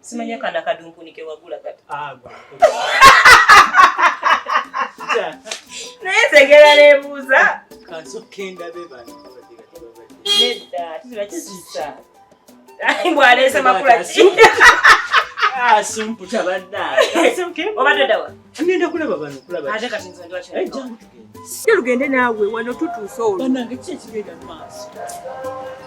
Simanya kana kadumpuni ke wagula kati. Ah, Naye nze nebuuza. Kansooke ndabe bano. Nedda, tuziba kisusa. Bw'aleese makula ki? Ah, sumputa bannange. Obadde ddawa? Ngenda kulaba bano kulaba. Ate kati nze ndwaki? Eh, jangu tugende. Ye lugende naawe wano tutuuse olwo. Bannange ki ekigenda mu maaso?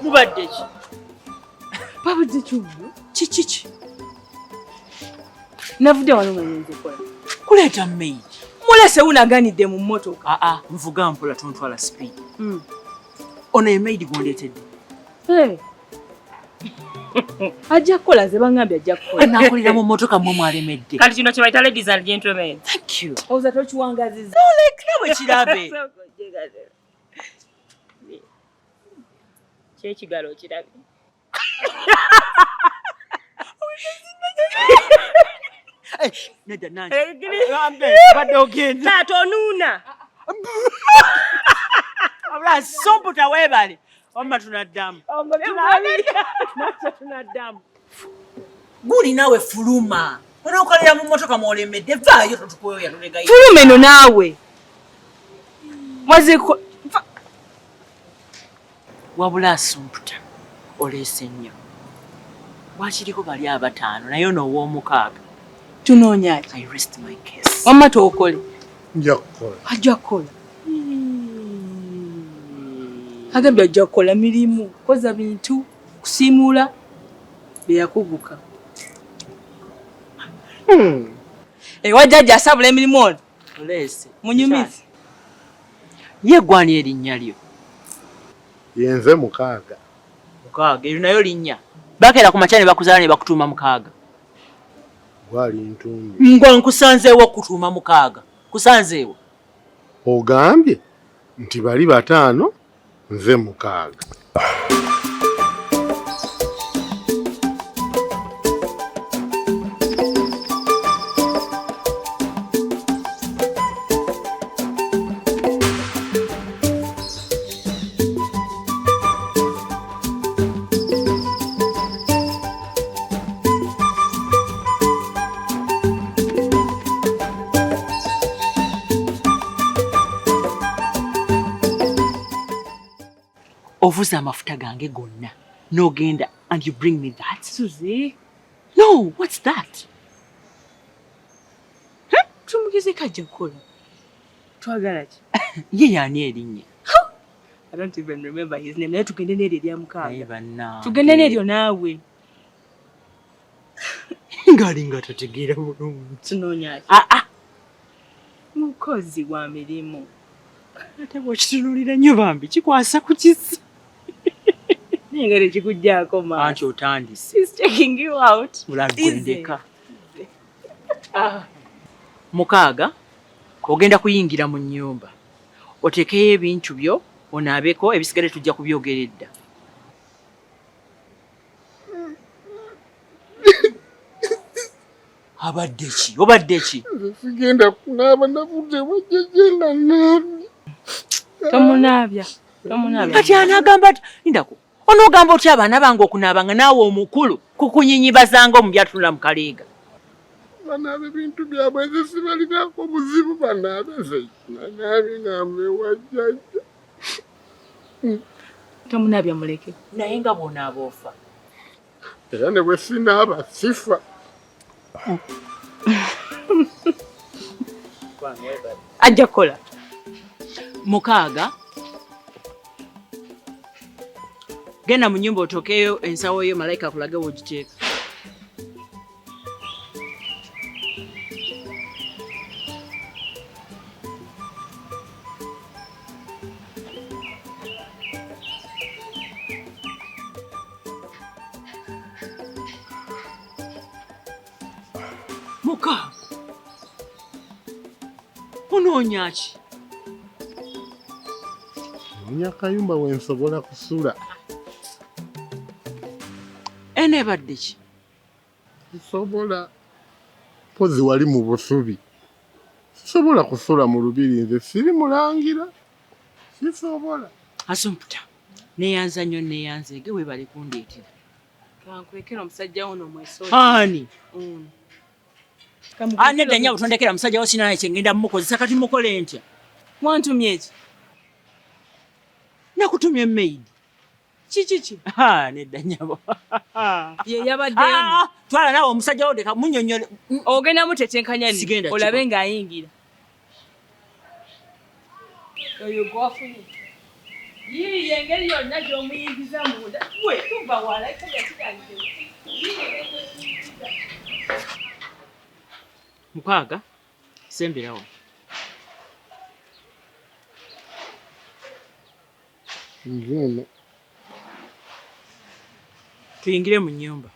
Mubadde ki? Babadde ki olwo? Kiki ki? Navudde wano nga ngenze kola. Kuleeta maid. Mulese wunaganidde mu mmotoka. Aa, nvuga mpola tontwala speed. Ono ye maid gw'ondeetedde. Hey. Ajja kukola nze bangambye ajja kukola. Anaakolera mu mmotoka mmwe mwalemedde. Kati kino kye bayita ladies and gentlemen. Thank you. Oza tokiwangaziza. Nawe kirabe. Kyekigalo okirabe. Eh, nedda nange. Badde ogenda. Taata onuuna. Wabula sumputa weebale. Wamma tunaddamu. Tunaddamu. Guli naawe fuluma. Onookolera mu mmotoka mw'olemedde vaayo totukooya tulegayo. Fuluma eno naawe. Mwaziko Wabula asumputa oleese nnyo. Wakiriko bali abataano naye ono ow'omukaaga. tunoonya ki? I rest my case. Wamma tookole. Nja kukola. Ajja kukola. Agambye ajja kukola mirimu, koza bintu, kusiimuula bye yakuguka. Ewa jjajja asabula emirimu ono Oleese. munyumize. Ye gwani erinnya lyo? Yenze mukaaga. Mukaaga eryo nayo linnya. Bakeera ku makya ne bakuzaala ne bakutuuma mukaaga. Gwali ntumbi. Ngwa nkusanzeewo okutuuma mukaaga. Kusanzeewo. Ogambye nti bali bataano nze mukaaga. Ovuze amafuta gange gonna n'ogenda and you bring me that? Suzi, No, what's that? tumugezeko ajja kukola. Twagala ki? Ye yaani erinnya? I don't even remember his name. Naye tugende n'eryo erya Naye mukaaga. bannange. Tugende n'eryo naawe. Ng'alinga tategeera bulungi. Tunoonya ki? Ah, ah. Mukozi wa mirimu. Ate bw'okitunuulira nnyo bambi kikwasa ku kisa. Naye nga tekikuggyaako maaso. Anti otandise. He's checking you out. Mulagwendeka. Mukaaga ogenda kuyingira mu nnyumba oteekeyo ebintu byo onaabeko ebisigadde tujja kubyogera edda. Abadde ki? Obadde ki? Nze sigenda kunaaba navudde wajjajja nga naabye. Tomunaabya. Tomunaabya. Kati anaagamba ati lindako onoogamba otya abaana bange okunaaba nga naawe omukulu kukunyinyibazanga omu byatunula mu kaleega. Banaaba ebintu byabwe nze sibalinaako buzibu banaabe nze nanaabye nga nva ewa jjajja. Tomunaabya muleke. Naye nga bw'onaaba ofa. Era ne bwe sinaaba sifa. Ajja kukola. Mukaaga genda mu nnyumba otookeyo ensawo yo malayika akulage w'ogiteeka. Mukaaga onoonya ki? Noonya akayumba we nsobola kusula. Eno ebadde ki? Sisobola. Mpozi wali mu busubi. Sisobola kusula mu lubiri nze siri mulangira. Sisobola. Asumputa neeyanza nnyo neeyanzeege weebale kundeetera. Kankulekera omusajja wo n'omwesooti. Ani? Ono. Ah, nedda nnyabo tondekera musajja wo sina naye kye ngenda mmukozesa kati mukole ntya? Wantumye ki? Nakutumye maid. Kiki ki? Ah, nedda nnyabo. Ye yabaddeyo. Ah, twala naawe omusajja wo leka munnyonnyole. Ogenda mutetenkanya Sigenda nni? Olabe ng'ayingira. Oyo gwafunye. Yiiyo engeri yonna gy'omuyingiza munda. Gwe tuva wala ekkoja kiganje. Yiiyo engeri gy'omuyingiza. Mukaaga semberawo. Nzuuno. Tuyingire mu nnyumba.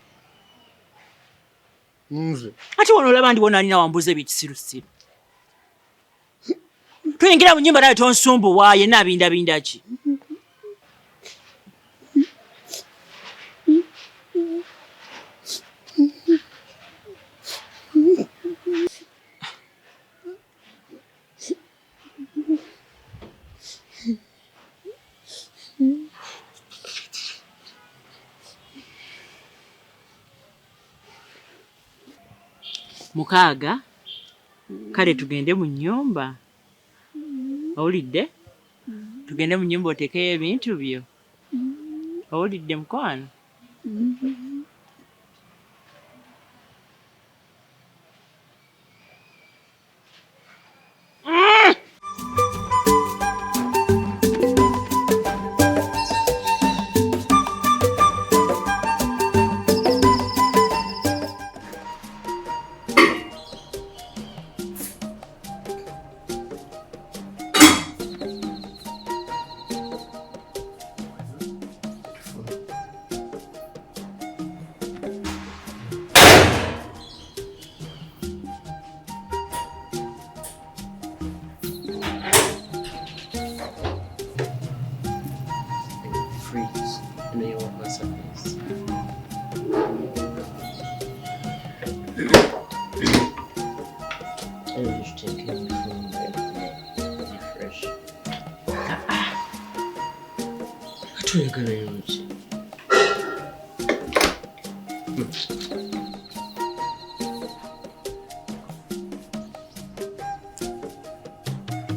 Nze. Ate wano olaba ndi wona alina wambuuza ebyekisirusiru. Tuyingira mu nnyumba nawe tonsumbuwa yenna abindabinda ki? Mukaaga kale tugende mu nnyumba. Owulidde? Tugende mu nnyumba oteekeyo ebintu byo. Owulidde mukwano? Freeze. Neyowakozesa. Refresh. Kati oyagalayo ki?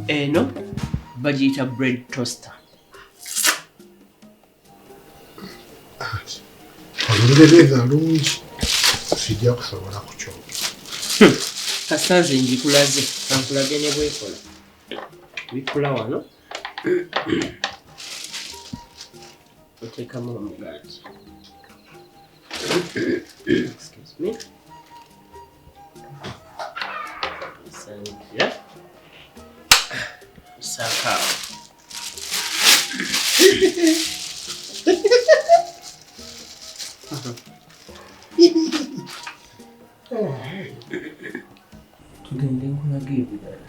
Eno bagiyita bread toaster. Olungereza lungi. Sijja kusobola kukyogera. Kasita nze ngikulaze, kankulage ne bw'ekola. Bikkula wano. Oteekamu omugaati. Excuse me. Osaanikira. Osaako awo. Tugende nkulaga ebirala.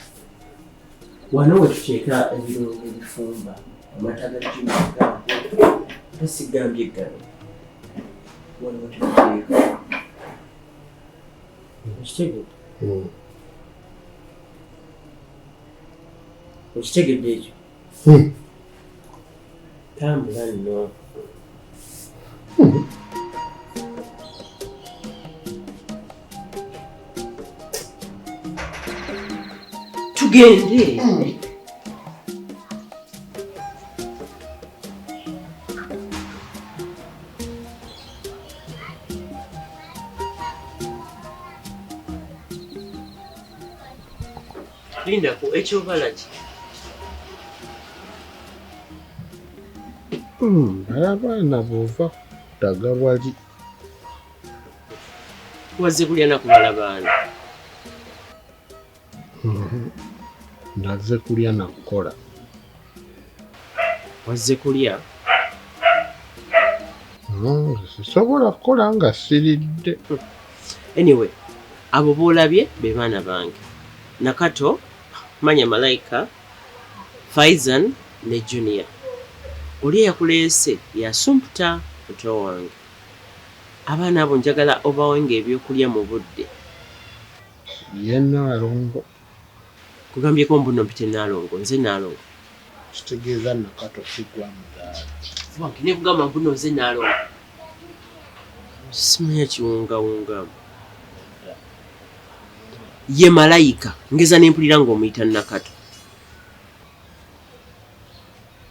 Wano we tuteeka ebirungo ebifumba, amata ga Juma gaago, ate sigambye gano. Wano we tubiteeka. Okitegedde? Okitegedde ekyo? Tambula nno. Tugende. Lindako ekyobala ki? Abaana bw'ova kutaga wali. Wazze kulya na kubala baana. Nazze kulya na kukola. Wazze kulya? Sisobola kukola nga siridde. Anyway, abo b'olabye be baana bange. Nakato, Manya Malayika, Faizan ne Junior. Oli eyakuleese yasumputa muto wange. Abaana abo njagala obawenga ebyokulya mu budde. Ye Nnaalongo. Kugambyeko mbu nno mpite Nnaalongo, nze Nnaalongo. Kitegeeza Nakato si gwa muzaala. Wange ne kugamba mbu nno nze Nnaalongo. Simanya kiwungawungamu. Ye malayika ngeza nempulira ng'omuyita Nakato.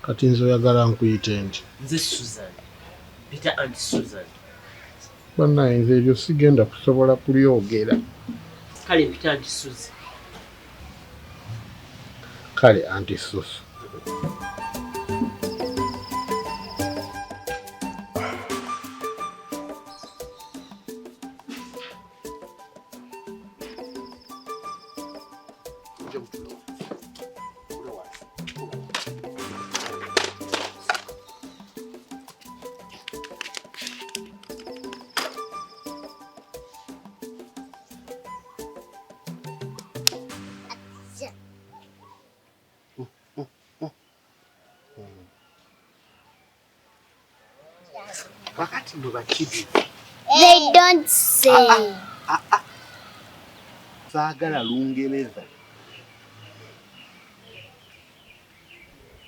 Kati nze oyagala nkuyite nti? Nze Susan. Peter and Susan. Bannaye nze eryo sigenda kusobola kulyogera. Kale mpita Auntie Susan. Kale Auntie Susan. They don't say. Saagala Lungereza.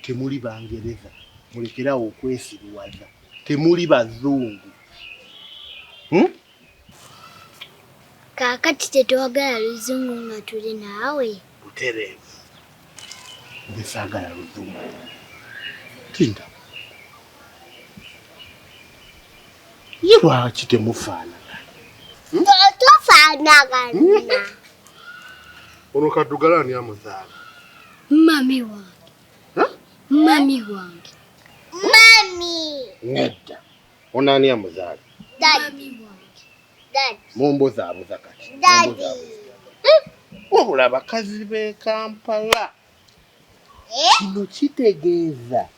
Temuli Bangereza. Mulekerawo okwesiruwaza. Temuli Bazungu. Kaakati tetwagala Luzungu nga tuli naawe. Butereevu. Nze saagala Luzungu. Tinda. Ye lwaki temufaanagana? Tofaanagana. Ono kaddugala ani amuzaala? Mami wange. Mami wange. Mami. Nedda. Ono ani amuzaala? Daddy. Wange. Daddy. Mumbuzaabuza kati. Daddy. Wabula abakazi b'e Kampala. Kino kitegeeza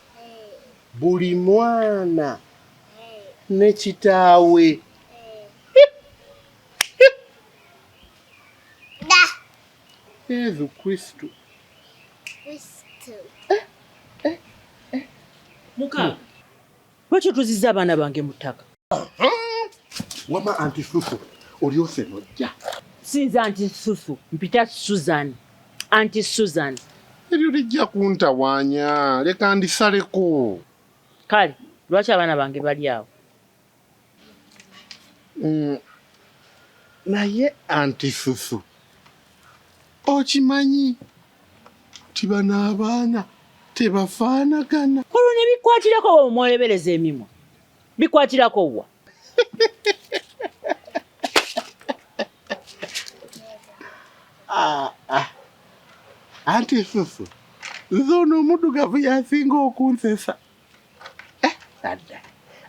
buli mwana ne kitaawe. Yesu Kristo. Muka, lwaki otuzizza abaana bange mu ttaka? Wama Auntie Susu, olyose n'ojja. Sinza Auntie Susu, mpita Susan. Auntie Susan. Eryo lijja kuntawaanya, leka ndisaleko. Kale, lwaki abaana bange bali awo? Naye Auntie Susu, okimanyi nti bano abaana tebafaanagana. Olwo ne bikwatirako wa omwolebereza emimwa? Bikwatirako wa? Auntie Susu, nze ono omuddugavu y'asinga okunsesa. Adda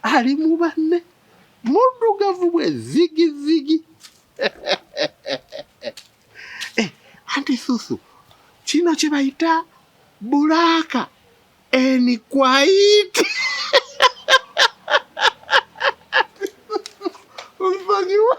ali mu banne, muddugavu bwe zigizigi. Auntie Susu, kino kye bayita black and white. Nsonyiwa.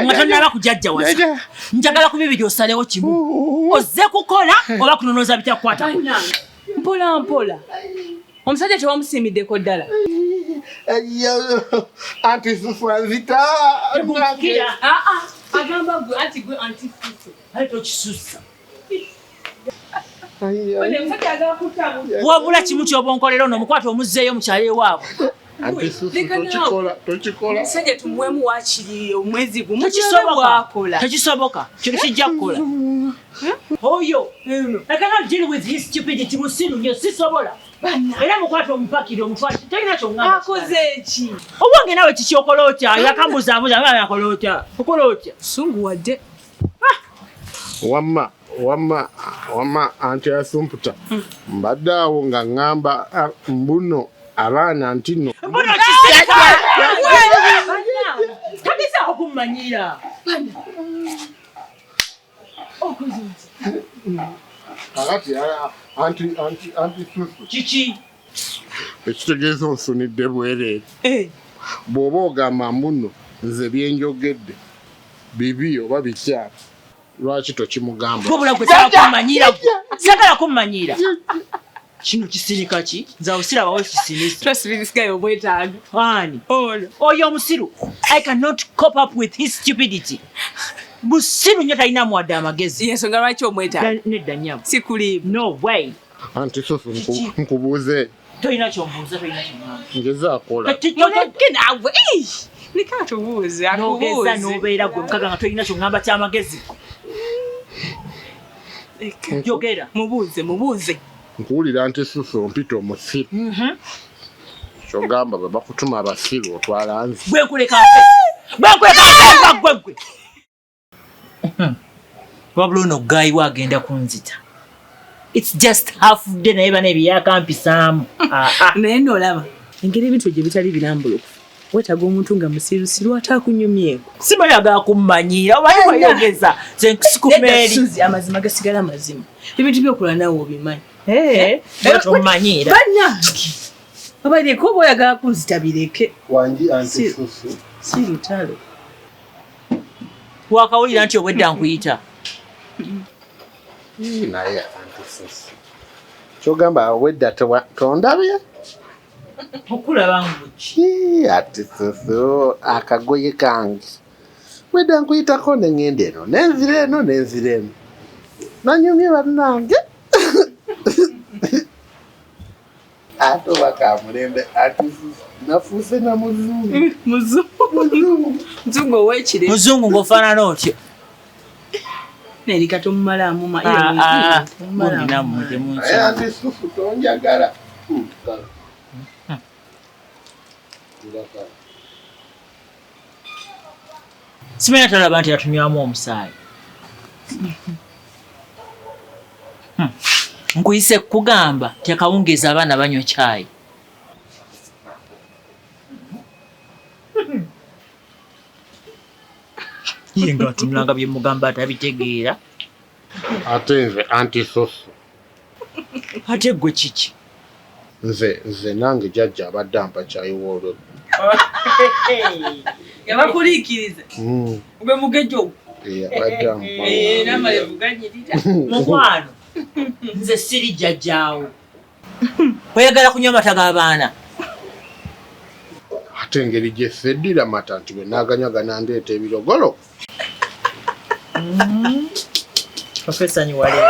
Nga tonnaba kujajjawaza. Njagala ku bibiri osalewo kimu. Ozze kukola oba kunonooza bitakukwatako. Mpola mpola. Omusajja tewamusiimiddeko ddala. Auntie Susu anzita. Agamba gwe anti gwe Auntie Susu. Ale tokisussa. Omusajja agala kutamu. Wabula kimu ky'oba onkolera ono omukwate omuzzeeyo mu kyalo ewaabwe. Auntie Susu tokikola, tokikola. Omusajja tumuweemu waakiri omwezi gumu. Tekisoboka. Tekisoboka. Kino kijja kukola. Oyo. I cannot deal with his stupidity. Musiru nnyo sisobola. Era mukwate omupakire omutwale. Talina ky'oŋŋamba. Akoze eki? Owange naawe kiki okola otya? Yakambuzaabuza abaana akola otya? Okola otya? Sunguwadde. Wamma, wamma, wamma Auntie Asumputa. Mbadde awo nga ŋŋamba mbuno abaana nti nno. Mbuno kiseka! Tagezaako kummanyira. Kakati Auntie Susu. Kiki? Ekitegeeza onsunidde bwereere. Bw'oba ogamba mbuno nze bye njogedde bibi oba bikyamu. Lwaki tokimugamba? Wabula gwe sagala kummanyiira gwe. Sagala kummanyiira. Kino kisirika ki? Nze awo sirabawo kisinisa. Trust me, this guy obwetaaga. Ani? Oyo omusiru. I cannot cope up with his stupidity. Musiru nnyo talina muwadde amagezi. Yensonga lwaki omwetaaga. Nedda nnyabo. Sikulimba. No way. Anti Susu nkubuuze. Tolina ky'ombuuza, tolina ky'ombuuza. Ngezaako olaba. Muleke naawe. Leka atubuuze, N'ogeza akubuuze. n'obeera gwe mukaga nga tolina ky'oŋŋamba ky'amagezi. Yogera. Mubuuze, mubuuze. Nkuwulira nti Susu ompita omusiru. Ky'ogamba bwe bakutuma abasiru otwala nze. Gwe nkuleka nfe. Gwe nkuleka nfe nga gwe gwe. Wabula ono guy we agenda kunzita. It's just half day naye bana ebyakampisaamu. Naye n'olaba engeri ebintu gye bitali birambulukufu. Weetaaga omuntu nga musirusiru ate akunyumyeko. Simanyi agala kummanyiira omanyi weyogeza. Nze nkusikumeeri. Suzi, amazima gasigala mazima. Ebintu by'okola naawe obimanyi. Tomanyiira. Bannange. Obaleke oba oyagala kunzita bireke. Wangi Anti Susu. Si lutalo. Wakawulira nti obwedda nkuyita. Naye Anti Susu. Ky'ogamba obwedda tondabye? Okulaba nguki. Anti Susu akagoye kange. Bwedda nkuyitako ne ŋŋenda eno nenzira eno nenzira eno. Nanyumye bannange. Ate oba kamulembe Anti Susu nafuuse na muzungu. Muzungu. Muzungu ow'ekire. Muzungu ng'ofaanana otyo. Nerika tomumalaamu ma. Gundi nammwe temunsi. Anti Susu tonjagala. Simanyi talaba nti atunywamu omusaayi. Nkuyise kugamba nti akawungeezi abaana banywa caayi. Ye nga atunulanga bye mugamba atabitegeera. Ate nze Anti Susu. Ate gwe kiki? Nze nange jjajja abadde ampa caayi w'olweggulo. Yabakuliikiriza. Gwe mugejjo ogwo. Abadde ampa. N'amalevu ganyirira. Mukwano, nze siri jjajjaawo. Oyagala kunywa amata g'abaana? Ate engeri gye seddira mata nti bwe naaganywa ganandeeta ebirogolo. Profesa Nyiwale.